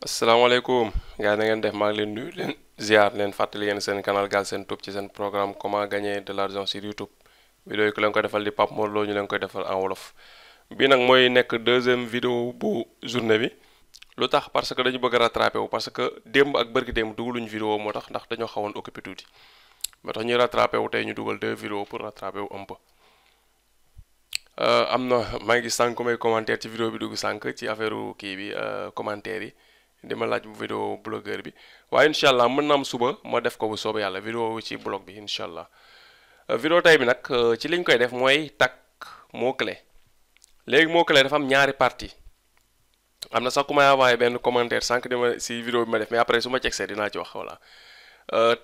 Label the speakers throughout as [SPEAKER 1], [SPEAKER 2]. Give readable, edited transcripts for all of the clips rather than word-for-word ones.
[SPEAKER 1] asalaamaaleykum gars yi na ngeen def maa ngi leen nuyu leen ziar leen fàttali yéen seen canal Galsen Tube ci seen programme comment gagner de l'argent sur YouTube vidéo yi ku leen koy defal di Pape Mor Lo ñu leen koy defal en wolof bi nag mooy nekk deuxième vidéo bu journée bi lu tax parce que dañu bëgg a rattrapé wu parce que démb ak bërki démb dugaluñu vidéo moo tax ndax dañoo xawoon occupé tuuti moo tax ñuy rattrapé wu tey ñu dugal deux vidéos pour rattrapé wu un peu am na maa ngi gis sànq may commentaire ci vidéo bi dugg sànq ci affaire kii bi commentaire yi di ma laaj bu vidéo blogueur bi waaye incha allah mën na am suba ma def ko bu soobee yàlla vidéo ci blog bi incha allah vidéo tey bi nag ci liñ koy def mooy takk mot clé léegi mot clé dafa am ñaari partie am na sax ku may envoyé benn commentaire sànq dama si vidéo bi ma def mais après su ma cegsee dinaa ci wax voilà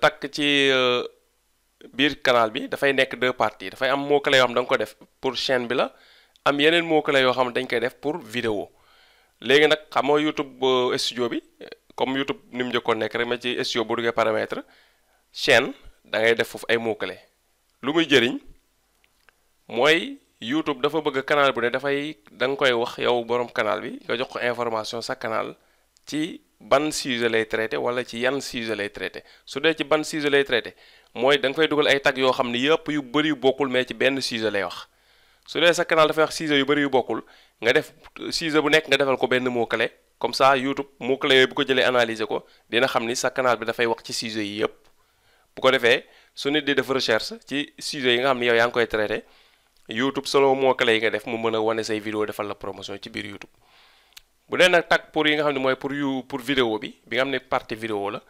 [SPEAKER 1] takk ci biir canal bi dafay nekk deux parties dafay am mot clé yoo xam da nga ko def pour chaîne bi la am yeneen mot clé yoo xam dañ koy def pour vidéo léegi nag xam nga YouTube studio bi comme YouTube ni mu njëkkoon nekk rek ma ci studio bu duggee paramètre chaîne da ngay def foofu ay mots clés lu muy jëriñ mooy YouTube dafa bëgg canal bu ne dafay da nga koy wax yow borom canal bi nga jox ko information sa canal ci ban sujet lay traité wala ci yan sujet lay traité su dee ci ban sujet lay traité mooy da nga fay dugal ay tag yoo xam ni yëpp yu bëri yu bokkul mais ci benn sujet lay wax su dee sa canal dafay wax sujet yu bëri yu bokkul nga def sujet bu nekk nga defal ko benn mot clé comme ça YouTube mot clé yooyu bu ko jëlee analyser ko dina xam ni sa canal bi dafay wax ci sujet yi yëpp bu ko defee su nit di def recherche ci sujet yi nga xam ni yow yaa ngi koy traité YouTube solo mot clé yi nga def mu mën a wane say vidéo defal la promotion ci biir YouTube bu dee nag tag pour yi nga xam ne mooy pour vidéo bi nga xam ne partie vidéo la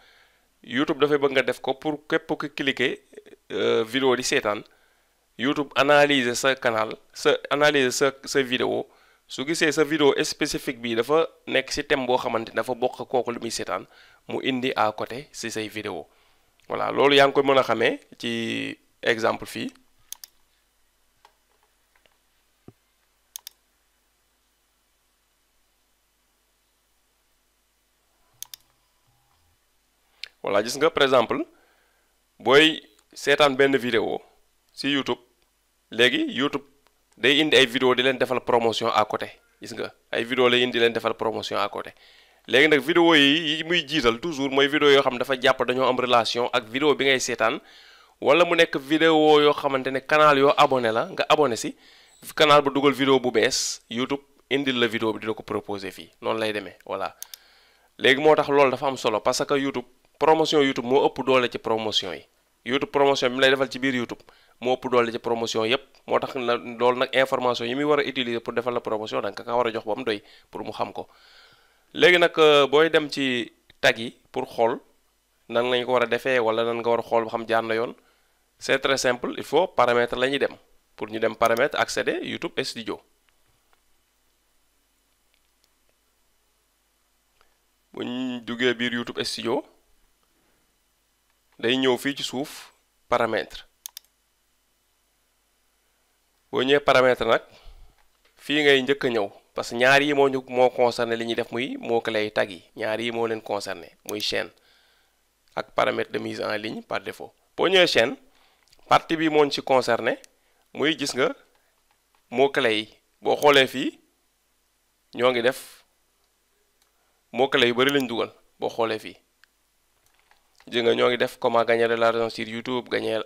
[SPEAKER 1] YouTube dafay bëgg nga def ko pour képp ku cliquer vidéo di seetaan YouTube analyser sa canal sa vidéo su gisee sa vidéo spécifique bi dafa nekk ci thème boo xamante ni dafa bokk kooku lu muy seetaan mu indi à côté ci say vidéo voilà loolu yaa ngi koy mën a xamee ci exemple fii voilà gis nga par exemple booy seetaan benn vidéo ci YouTube léegi YouTube day indi ay vidéo di leen defal promotion à côté gis nga ay vidéo lay indi leen defal promotion à côté léegi nag vidéo yi muy jiital toujours mooy vidéo yoo xam dafa jàpp dañoo am relation ak vidéo bi ngay seetaan wala mu nekk vidéo yoo xamante ne canal yoo abonné la nga abonné ci canal ba dugal vidéo bu bees YouTube indil la vidéo bi di la ko proposé fii noonu lay demee voilà léegi moo tax loolu dafa am solo parce que YouTube promotion YouTube moo ëpp doole ci promotion yi YouTube promotion bi mu lay defal ci biir YouTube moo ëpp doole ci promotion yépp moo tax na loolu nag information yi muy war a utiliser pour defal la promotion da nga ka war a jox ba mu doy pour mu xam ko léegi nag booy dem ci tag yi pour xool nan lañ ko war a defee wala nan nga war a xool ba xam jaar na yoon c'est très simple il faut paramètre la ñuy dem pour ñu dem paramètre accéder YouTube Studio bu ñu duggee biir YouTube Studio day ñëw fii ci suuf paramètre boo ñëwee paramètre nag fii ngay njëkk a ñëw parce que ñaar yi moo concerné li ñuy def muy mot clé tag yi ñaar yi moo leen concerné muy chaîne ak paramètre de mise en ligne par défaut boo ñëwee chaîne partie bi moo ci concerné muy gis nga mot clé yi boo xoolee fii ñoo ngi def mot clé yu bari lañ dugal boo xoolee fii gis nga ñoo ngi def comment gagner de l'argent sur YouTube gagner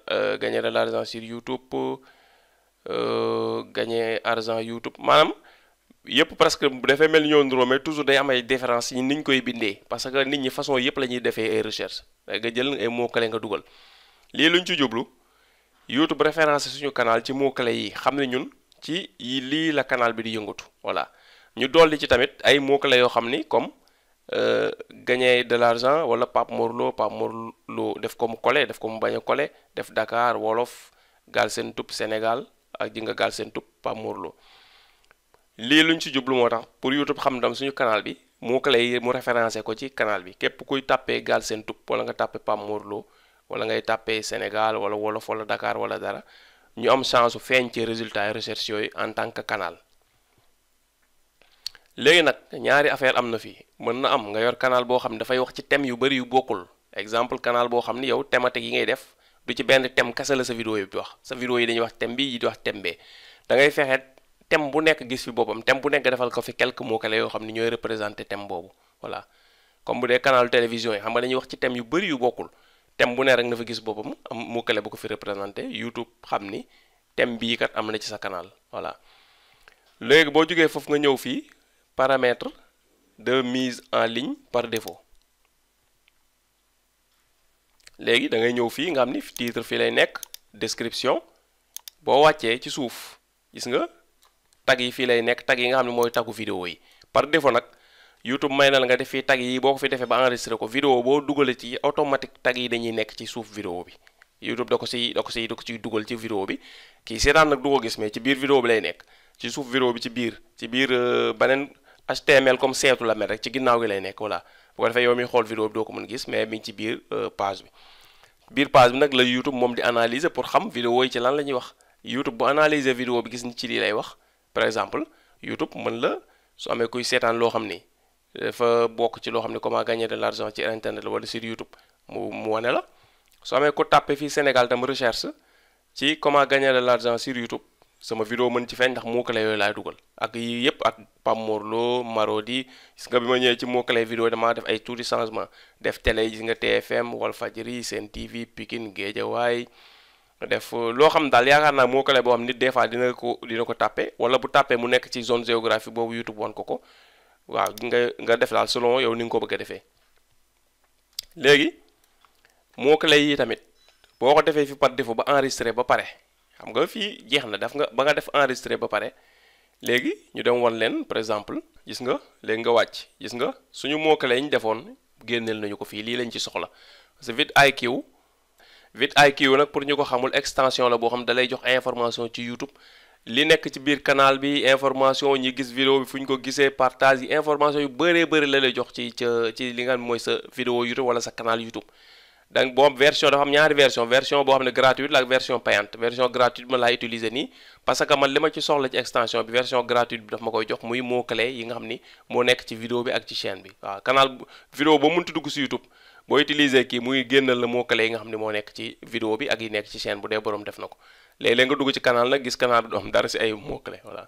[SPEAKER 1] de l'argent sur YouTube gagner argent YouTube maanaam yëpp presque bu defee mel ni ñoo nduroo mais toujours day am ay différence yi ni ñu koy bindee parce que nit ñi façon yëpp la ñuy defee ay recherche nga jël ay mots clés nga dugal lii luñ ci jublu YouTube référencé suñu canal ci mots clés yi xam ne ñun ci lii la canal bi di yëngatu voilà ñu dolli ci tamit ay mots clés yoo xam ni comme gagner de l'argent wala Pape Mor Lo def ko mu collé def ko mu bañ a collé def Dakar wolof Galsen Tube Sénégal ak ji nga Galsen Tube Pape Mor Lo lii luñ ci jublu moo tax pour YouTube xam ndam suñu canal bi moo clé yi mu référencé ko ci canal bi képp kuy tàppee Galsen Tube wala nga tàppee Pape Mor Lo wala ngay tàppee Sénégal wala wolof wala Dakar wala dara ñu am chance su feeñ ci résultat recherche yooyu en tant que canal léegi nag ñaari affaire am na fii mën na am nga yor canal boo xam ne dafay wax ci thème yu bari yu bokkul exemple canal boo xam ni yow thématique yi ngay def du ci benn thème kese la sa vidéo yi di wax sa vidéo yi dañuy wax thème bi yi di wax thème bee da ngay fexe thème bu nekk gis fi boppam thème bu nekk nga defal ko fi quelques mots clés yoo xam ni ñooy représenter thème boobu voilà comme bu dee canal télévision yi xam nga dañuy wax ci thème yu bëri yu bokkul thème bu ne rek na fa gis boppam am mot-clé bu ko fi représenté YouTube xam ni thème bii kat am na ci sa canal voilà. léegi boo jógee foofu nga ñëw fii paramètre de mise en ligne par défaut léegi da ngay ñëw fii nga xam ni titre fii lay nekk description boo wàccee ci suuf gis nga tag yi fii lay nekk tag yi nga xam ne mooy tagu vidéo yi par défaut nag YouTube may na la nga def fii tag yi boo ko fi defee ba enregistré ko vidéo boo dugalee ci automatique tag yi dañuy nekk ci suuf vidéo bi YouTube da ko ciy dugal ci vidéo bi kii seetaan nag du ko gis mais ci biir vidéo bi lay nekk ci suuf vidéo bi ci biir beneen HTML comme seetu la mel rek ci ginnaaw gi lay nekk voilà bu ko defee yow mi xool vidéo bi doo ko mën gis mais mi ngi ci biir page bi nag la YouTube moom di analyser pour xam vidéo yi ci lan la ñuy wax YouTube bu analyser vidéo bi gis ni ci lii lay wax par exemple YouTube mën la su amee kuy seetaan loo xam ni dafa bokk ci loo xam ne comment gagner de l'argent ci internet la wala sur YouTube mu wane la su amee ko tàppe fii Sénégal tam recherche ci comment gagner de l'argent sur YouTube sama vidéo mën ci feeñ ndax mot-clé yooyu laay dugal ak yii yëpp ak Pam Morlo Marodi gis nga bi ma ñëwee ci mot-clé vidéo damaa def ay tuuti changement def télé gis nga TFM Walfadjri Sen TV Pikine Guédiawaye def loo xam daal yaakaar naa mot-clé boo xam nit des fois dina ko tàppe wala bu tàppee mu nekk ci zone géographique boobu YouTube wan ko waaw nga def daal selon yow ni nga ko bëgg a defee léegi mot-clé yi tamit boo ko defee fi par défaut ba enregistré ba pare xam nga fii jeex na def nga ba nga def enregistré ba pare léegi ñu dem wan leen par exemple gis nga léegi nga wàcc gis nga suñu mot-clé yi ñu defoon génneel nañu ko fii lii lañ ci soxla parce que vidIQ nag pour ñu ko xamul extension la boo xam da lay jox information ci YouTube li nekk ci biir canal bi information ñi gis vidéo bi fu ñu ko gisee partage yi information yu bëree bëri la lay jox ci li nga xam mooy sa vidéo YouTube wala sa canal YouTube donc boobu version dafa am ñaari version boo xam ne gratuite la ak version payante version gratuite ma laay utiliser nii parce que man li ma ci soxla ci extension bi version gratuite bi daf ma koy jox muy mot clé yi nga xam ni moo nekk ci vidéo bi ak ci chaîne bi waaw canal vidéo boo mënti dugg si YouTube boo utiliser kii muy génnal la mot clé yi nga xam ne moo nekk ci vidéo bi ak yi nekk ci chaîne bu dee borom def na ko léeg-léeg nga dugg ci canal nag gis canal bi du am dara si ay mot clé voilà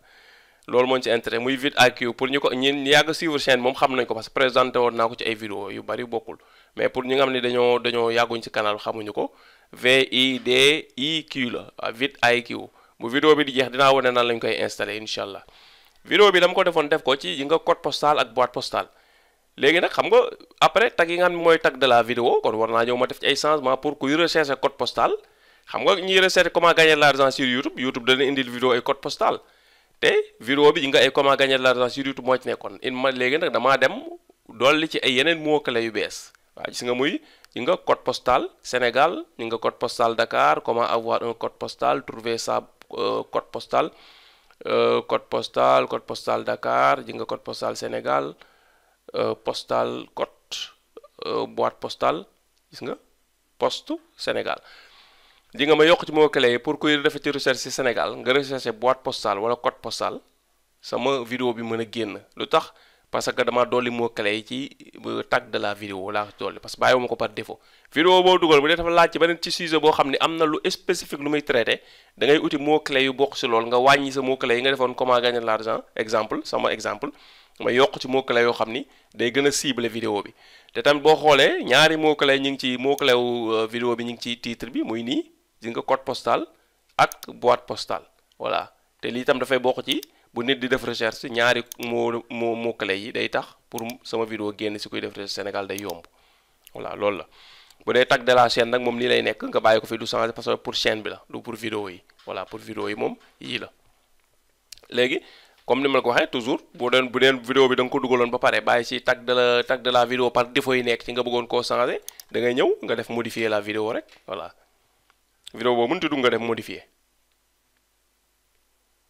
[SPEAKER 1] loolu moo ci intérêt muy vidIQ pour ñu ko ñin yàgg suivre chaîne moom xam nañ ko parce que présenté woon naa ko ci ay vidéo yu bari bokkul mais pour ñi nga xam ne dañoo yàgguñ ci canal xamuñu ko VIDIQ la waaw vidIQ bu vidéo bi di jeex dinaa wane nan lañ koy installé incha allah vidéo bi dama ko defoon def ko ci yi nga code postal ak boîte postale léegi nag xam nga après tag yi nga xam ne mooy tag de la vidéo kon war naa ñëw ma def ci ay changement pour kuy rechercher code postal xam nga ñuy rechercher comment gagner de l'argent sur YouTube dana indil vidéo ay code postal te vidéo bi yi nga ay comment gagner de l'argent sur YouTube moo ci nekkoon léegi nag damaa dem dolli ci ay yeneen mots-clés yu bees waaw gis nga muy yi nga code postal Sénégal yi nga code postal Dakar comment avoir un code postal trouver sa code postal Dakar yi nga code postal Sénégal postal code boîte postale gis nga poste Sénégal di nga ma yokk ci mots-clés yi pour kuy defee ci recherche ci Sénégal nga recherche boîte postale wala code postal sama vidéo bi mën a génn lu tax parce que dama dolli mots-clés yi ci tag de la vidéo laa dolli parce que bàyyiwuma ko par défaut vidéo boo dugal bu dee dafa laaj ci beneen ci sujet boo xam ne am na lu spécifique lu muy traité da ngay uti mots-clés yu bokk ci loolu nga wàññi sa mots-clés yi nga defoon comment gagner de l'argent sama exemple ma yokk ci mots-clés yoo xam ni day gën a ciblé vidéo bi te tamit boo xoolee ñaari mots-clés ñu ngi ci mots-clés wu vidéo bi ñu ngi ci titre bi muy nii gis nga code postal ak boîte postale voilà te lii tam dafay bokk ci bu nit di def recherche ñaari mots-clés yi day tax pour sama vidéo génn si kuy def recherche Sénégal day yomb voilà loolu la bu dee tag de la chaîne nag moom nii lay nekk nga bàyyi ko fi du changer parce que pour chaîne bi la du pour vidéo yi voilà pour vidéo yi moom yii la léegi comme ni ma la ko waxee toujours bu deen vidéo bi da nga ko dugaloon ba pare bàyyi si tag de la vidéo par défaut yi nekk ci nga bëggoon koo changer da ngay ñëw nga def modifier la vidéo rek voilà vidéo boobu mënut a dugg nga def modifier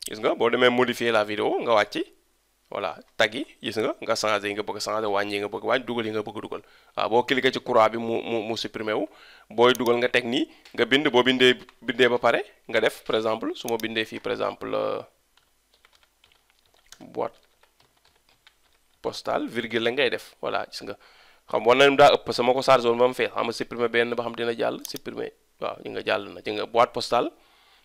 [SPEAKER 1] gis nga boo demee modifier la vidéo nga wàcc voilà tag yi gis nga changer yi nga bëgg changer wàññi yi nga bëgg wàññi dugal yi nga bëgg dugal waaw boo cliquer ci croix bi mu supprimer wu booy dugal nga teg nii nga bind boo bindee ba pare nga def par exemple su ma bindee fii par exemple boîte postale virgule la ngay def voilà gis nga xam war nañu daa ëpp sama ko chargé woon ba mu fees xam nga supprimer benn ba xam dina jàll supprimer waaw ñu nga jàll na ci nga boîte postale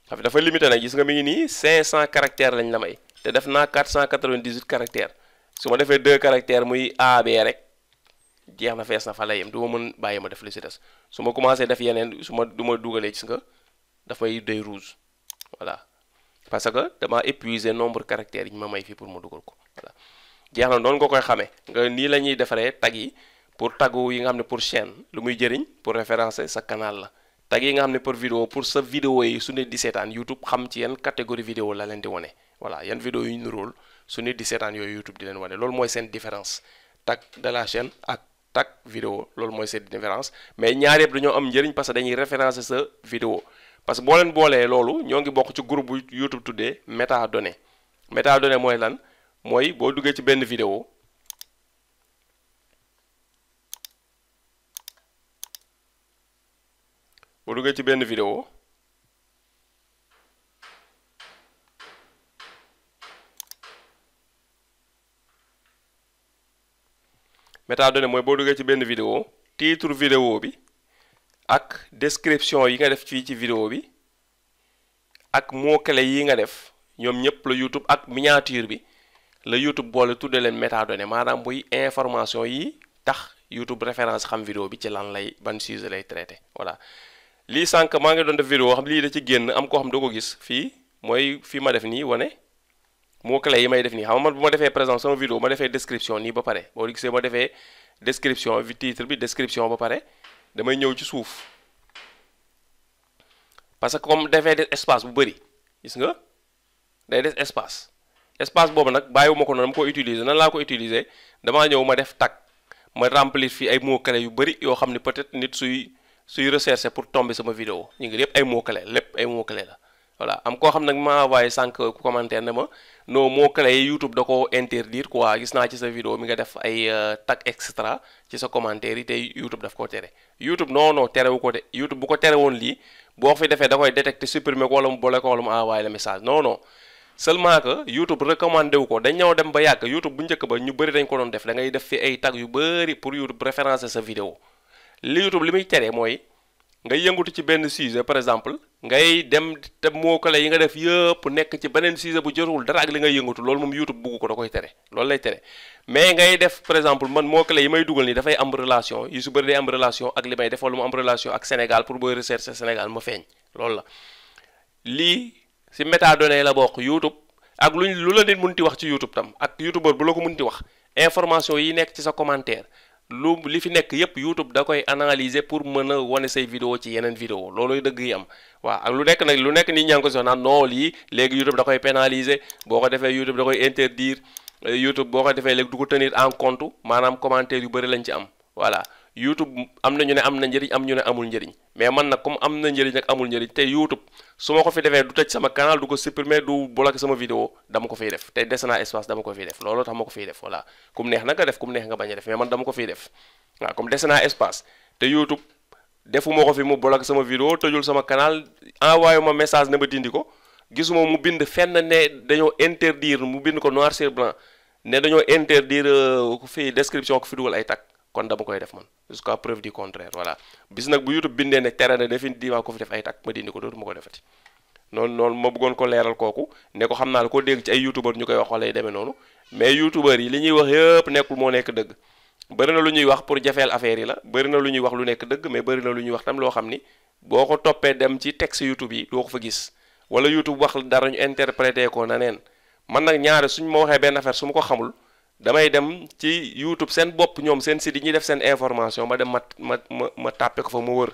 [SPEAKER 1] xam dafa limité nag gis nga mi ngi nii 500 caractères lañ la may te def naa 498 caractères su ma defee 2 caractères muy AB rek jeex na fees na fa la yem du ma mën bàyyi ma def li si des su ma commencé def yeneen su ma du ma dugalee gis nga dafay day rouge voilà parce que dama épuiser nombre caractères yi ñu ma may fii pour ma dugal ko voilà jeex na noonu nga koy xamee nga nii la ñuy defaree tag yi pour tagu yi nga xam ne pour chaîne lu muy jëriñ pour référencer sa canal la tag yi nga xam ne pour vidéo pour sa vidéo yi su nit di seetaan YouTube xam ci yan catégorie vidéo la leen di wane voilà yan vidéo yu ñu niróol su nit di seetaan yooyu YouTube di leen wane loolu mooy seen différence tag de la chaîne ak tag vidéo loolu mooy seen différence mais ñaar yëpp dañoo am njëriñ parce que dañuy référencer sa vidéo parce que boo leen boolee loolu ñoo ngi bokk ci groupe bu YouTube tuddee métadonnées métadonnées mooy lan mooy boo duggee ci benn vidéo métadonnées mooy boo duggee ci benn vidéo titre vidéo bi ak description yi nga def fii ci vidéo bi ak mots-clés yi nga def ñoom ñëpp la YouTube ak miniature bi la YouTube boole tudde leen métadonnées maanaam buy information yi tax YouTube référence xam vidéo bi ci lan lay ban sujet lay traité voilà lii sànq maa ngi doon def vidéo xam lii da ci génn am koo xam da ko gis fii mooy fii ma def nii wane mots-clés yi may def nii xam nga man bu ma defee par exemple sama vidéo ma defee description nii ba pare boo gisee ma defee description titre bi description ba pare damay ñëw ci suuf parce que comme dafay des espace bu bëri gis nga day des espace boobu nag bàyyiwuma ko noonu dama ko utiliser nan laa ko utiliser damaa ñëw ma def tag ma remplir fii ay mots-clés yu bëri yoo xam ne peut-être nit suy rechercher pour tomber sama vidéo ñu ngi lépp ay mots-clés la voilà am koo xam nag ma envoyé sànq commentaire ne ma non mots-clés yi YouTube da ko interdire quoi gis naa ci sa vidéo mi nga def ay tag extra ci sa commentaire yi te YouTube daf ko tere YouTube non terewu ko de YouTube bu ko tere woon lii boo fi defee da koy détecter supprimer ko wala mu boole ko wala mu envoyé le message non seulement que YouTube recommandé wu ko dañ ñëw dem ba yàgg YouTube bu njëkk ba ñu bëri dañ ko doon def da ngay def fi ay tag yu bëri pour YouTube référencer sa vidéo li YouTube li muy tere mooy ngay yëngatu ci benn sujet par exemple ngay dem te mots-clés yi nga def yëpp nekk ci beneen sujet bu jotul dara ak li ngay yëngatu loolu moom YouTube bugg ko da koy tere loolu lay tere mais ngay def par exemple man mots-clés yi may dugal nii dafay am relation yu su bëri day am relation ak li may def wala mu am relation ak Sénégal pour booy recherche Sénégal ma feeñ loolu la lii si métadonnées la bokk YouTube ak lu la nit munti wax ci YouTube tam ak youtubeur bu la ko munti wax information yi nekk ci sa commentaire li fi nekk yépp YouTube da koy analyser pour mën a wane say vidéo ci yeneen vidéo looluy dëgg yi am waaw ak lu nekk nit ñaa ngi ko si naan non lii léegi YouTube da koy pénaliser boo ko defee YouTube da koy interdire YouTube boo ko defee léegi du ko tenir en compte maanaam commentaire yu bëri lañ ci am voilà YouTube am na ñu ne am na njëriñ am ñu ne amul njëriñ mais man nag comme am na njëriñ ak amul njëriñ te YouTube su ma ko fi defee du tëj sama canal du ko supprimer du bloquer sama vidéo dama ko fiy def te des naa espace dama ko fiy def looloo tax ma ko fiy def voilà kum neex na nga def kum neex nga bañ a def mais man dama ko fiy def waaw comme des naa espace te YouTube defuma ko fi mu bloquer sama vidéo tëjul sama canal envoyé ma message ne ma dindi ko gisuma mu bind fenn ne dañoo interdire mu bind ko noir sur blanc ne dañoo interdire fii description ko fi dugal ay tag kon dama koy def man jusqu'à preuve du contraire voilà bis nag bu YouTube bindee ne tere na définitivement ko fi def ay tag ma dindi ko dootuma ko defati noonu ma bëggoon ko leeral kooku ne ko xam naa la ko dégg ci ay youtubeur ñu koy wax wala demee noonu mais youtubeur yi li ñuy wax yëpp nekkul moo nekk dëgg bëri na lu ñuy wax pour jafeel affaire yi la bëri na lu ñuy wax lu nekk dëgg mais bëri na lu ñuy wax tam loo xam ni boo ko toppee dem ci texte YouTube yi doo ko fa gis wala YouTube wax dara ñu interprété ko na neen man nag ñaare suñ ma waxee benn affaire su ma ko xamul damay dem ci YouTube seen bopp ñoom seen site yi ñuy def seen information ma dem ma tàppe ko fa mu wër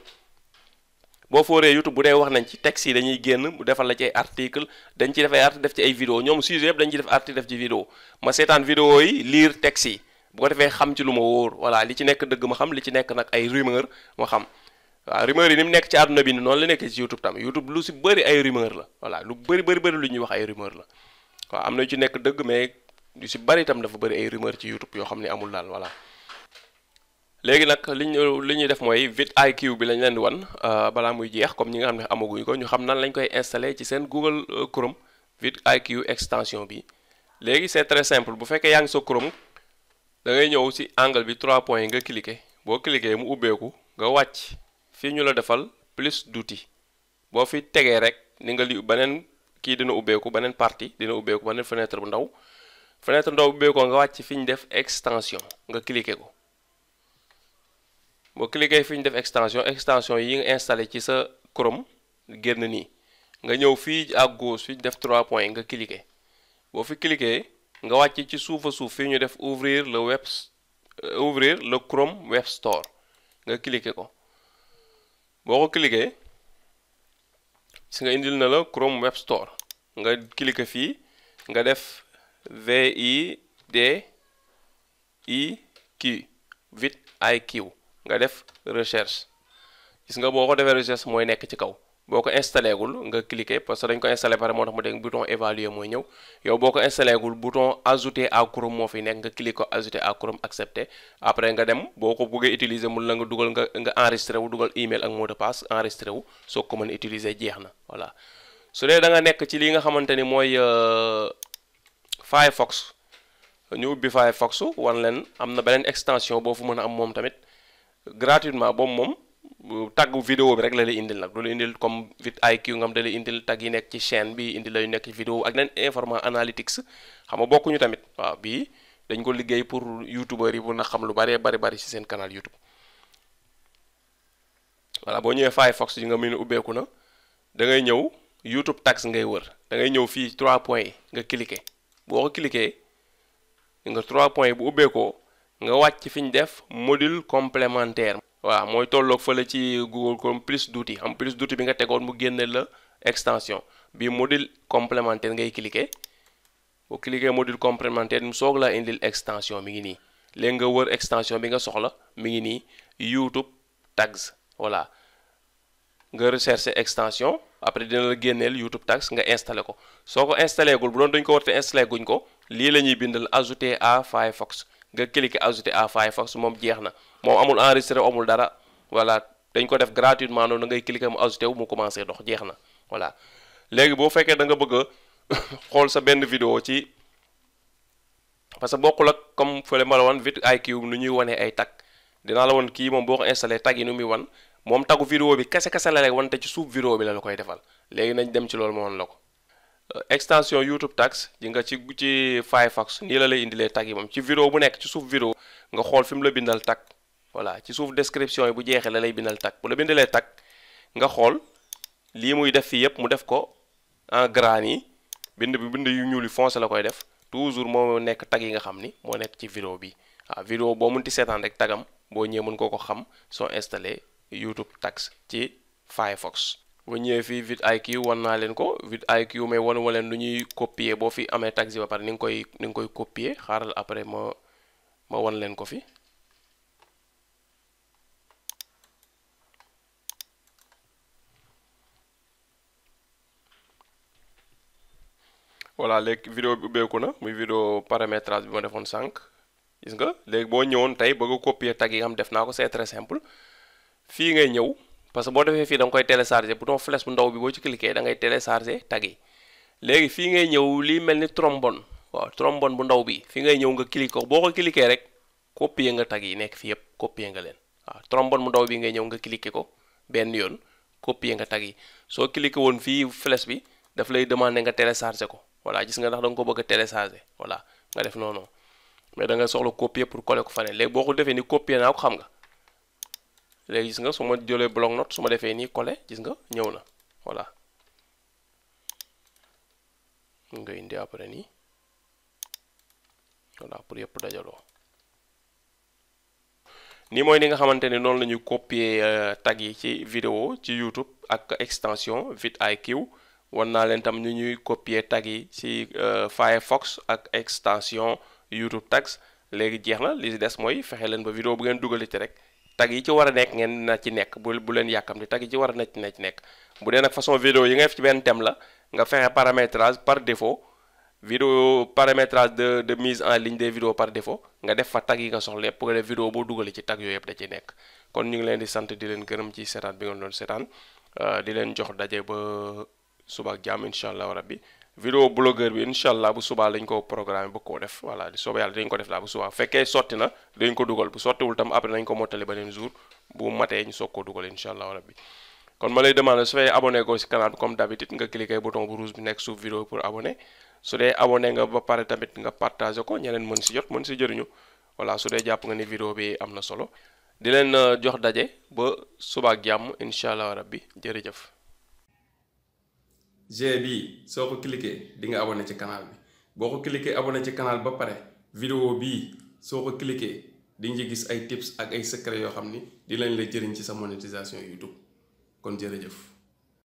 [SPEAKER 1] boo fooree YouTube bu dee wax nañ ci texte yi dañuy génn bu defal la ci ay article dañ ci def ay article def ci ay vidéo ñoom sujet yëpp dañ ci def article def ci vidéo ma seetaan vidéo yi lire texte yi bu ko defee xam ci lu ma wóor voilà li ci nekk dëgg ma xam li ci nekk nag ay rumeur ma xam waaw rumeur yi ni mu nekk ci àdduna bi ni noonu la nekk ci YouTube tam YouTube lu si bëri ay rumeur la voilà lu bëri lu ñuy wax ay rumeur la waaw am na yu ci nekk dëgg mais yu si bëri itam dafa bëri ay rumeur ci YouTube yoo xam ne amul daal voilà léegi nag li ñuy def mooy vidIQ bi lañ leen di wan balaa muy jeex comme ñi nga xam ne amaguñ ko ñu xam nan lañ koy installé ci seen Google Chrome vidIQ extension bi léegi c'est très simple bu fekkee yaa ngi sa Chrome da ngay ñëw si angle bi 3 points nga cliquer boo cliquer mu ubbeeku nga wàcc fii ñu la defal plus d'outils boo fi tegee rek ni nga li beneen kii dina ubbeeku beneen partie dina ubbeeku beneen fenêtre bu ndaw ubbeekoo nga wàcc fi ñu def extension nga cliquer ko boo cliquer fi ñu def extension yi nga installé ci sa Chrome génn nii nga ñëw fii à gauche fi ñu def 3 points nga cliquer boo fi cliquer nga wàcc ci suufa suuf fii ñu def ouvrir le Chrome Web Store nga cliquer ko boo ko cliquer si nga indil na la Chrome Web Store nga cliquer fii nga def vidIQ nga def recherche gis nga boo ko defee recherche mooy nekk ci kaw boo ko installé gul nga cliquer parce que dañ ko installé pare moo tax mu dégg bouton évaluer mooy ñëw yow boo ko installé gul bouton ajouter à Chrome moo fi nekk nga cliquer ko ajouter à Chrome accepter après nga dem boo ko bëggee utiliser mun la nga dugal nga enregistré wu dugal email ak mot de passe enregistré wu soo ko mën a utiliser jeex na voilà. su dee da nga nekk ci li nga xamante ni mooy Firefox ñu ubbi Firefox wan leen am na beneen extension boo fu mën a am moom tamit gratuitement boobu moom tagg vidéo bi rek la lay indil nag du la indil comme vidIQ nga xam da lay indil tagg yi nekk ci chaîne bi indil lay nekk ci vidéo ak leen information analytics xam nga bokkuñu tamit waaw bii dañ ko liggéey pour youtubeurs yi bu na xam lu bari ci seen canal YouTube. voilà boo ñëwee Firefox yi nga mën a ubbeeku na da ngay ñëw YouTube tags ngay wër da ngay ñëw fii 3 points yi nga cliquer boo ko cliquer nga 3 points yi bu ubbeekoo nga wàcc fi ñu def module complémentaire. waaw mooy tolloog fële ci Google Chrome plus d'outils am plus d'outils bi nga tegoon mu génne la extension bi module complémentaire ngay cliquer boo cliquer module complémentaire mu soog laa indil extension mi ngi nii léegi nga wër extension bi nga soxla mi ngi nii YouTube tags voilà nga rechercher extension après dina la génneel YouTube tags nga installé ko soo ko installé gul bu doon dañ ko war a installé guñ ko lii la ñuy bindal ajouter à Firefox nga cliquer ajouter à Firefox moom jeex na moom amul enregistré amul dara voilà dañ ko def gratuitement noonu ngay cliquer mu ajouté wu mu commencé dox jeex na voilà. léegi boo fekkee da nga bëgg a xool sa benn vidéo ci parce que bokkul ak comme fële ma la wan vidIQ nu ñuy wanee ay tag dinaa la wan kii moom boo ko installé tag yi nu muy wan moom tagu vidéo bi kese la rek wante ci suuf vidéo bi la koy defal léegi nañ dem ci loolu ma wan la ko. extension YouTube tags ji nga ci Firefox nii la lay indilee tag yi moom ci vidéo bu nekk ci suuf vidéo nga xool fi mu la bindal tag voilà ci suuf description yi bu jeexee la lay bindal tag bu la bindalee tag nga xool lii muy def fii yépp mu def ko en gras yi bind yu ñuul yi foncé la koy def toujours moo nekk tag yi nga xam ni moo nekk ci vidéo bi waaw vidéo boo mënti seetaan rek tagam boo ñëwee mën ko xam soo installé YouTube tags ci Firefox. boo ñëwee fii vidIQ wan naa leen ko vidIQ mais wanu ma leen lu ñuy copier boo fi amee tags yi ba pare ni nga koy copier xaaral après ma wan leen ko fi. voilà léegi vidéo bi ubbeeku na muy vidéo paramétrage bi ma defoon sànq gis nga léegi boo ñëwoon tey bëgg a copier tag yi nga xam def naa ko c'est très simple fii ngay ñëw parce que boo defee fii da nga koy télécharger bouton flèche bu ndaw bi boo ci cliquer da ngay télécharger tag yi léegi fii ngay ñëw lii mel ni trombone waaw trombone bu ndaw bi fii ngay ñëw nga cliquer ko boo ko cliquer rek copier nga tag yi nekk fii yëpp copier nga leen waaw trombone bu ndaw bi ngay ñëw nga cliquer ko benn yoon copier nga tag yi soo cliquer woon fii flèche bi daf lay demander nga télécharger ko voilà gis nga ndax da nga ko bëgg a télécharger voilà nga def noonu mais da nga soxla copier pour coller ko faneen léegi boo ko defee ni copier naa ko xam nga léegi gis nga su ma jëlee bloc note su ma defee nii coller gis nga ñëw na voilà nga indi après nii voilà pour yëpp dajaloo nii mooy ni nga xamante ne noonu la ñuy copier tag yi ci vidéo ci YouTube ak extension vidIQ wan naa leen tam ni ñuy copier tag yi ci Firefox ak extension YouTube tags léegi jeex na li ci des mooy fexe leen ba vidéo bu ngeen dugal ci rek tag yi ci war a nekk ngeen na ci nekk bu leen yàkkamti tag yi ci war a nekk na ci nekk bu dee nag façon vidéo yi nga def ci benn thème la nga fexe paramétrage par défaut vidéo paramétrage de mise en ligne des vidéos par défaut nga def fa tag yi nga soxla yëpp nga def vidéo boo dugali ci tag yooyu yëpp da ci nekk kon ñu ngi leen di sant di leen gërëm ci seetaan bi ngeen doon seetaan di leen jox daje ba suba ak jàmm incha allah rabbi vidéo blogueur bi incha allah bu subaa lañ ko programme bu ko def voilà di soobee yàlla dañ ko def laa bu subaa bu fekkee sotti na dañ ko dugal bu sottiwul tam après nañ ko mottali beneen jour bu matee ñu soog koo dugal incha allah rabbi kon ma lay demander su fekkee abonné ko ci canal bi comme d'habitude nga cliquer bouton bu rouge bi nekk suuf vidéo pour abonné su dee abonné nga ba pare tamit nga partagé ko ñeneen mën si jot mën si jëriñu voilà su dee jàpp nga ni vidéo bi am na solo di leen jox daje ba suba ak jàmm incha allah rabbi jërëjëf. G bii soo ko cliquer di nga abonné ci canal bi boo ko cliquer abonné ci canal ba pare vidéo bii soo ko cliquer di nga gis ay tips ak ay secret yoo xam ni di lañ la jëriñ ci sa monétisation YouTube kon jërëjëf.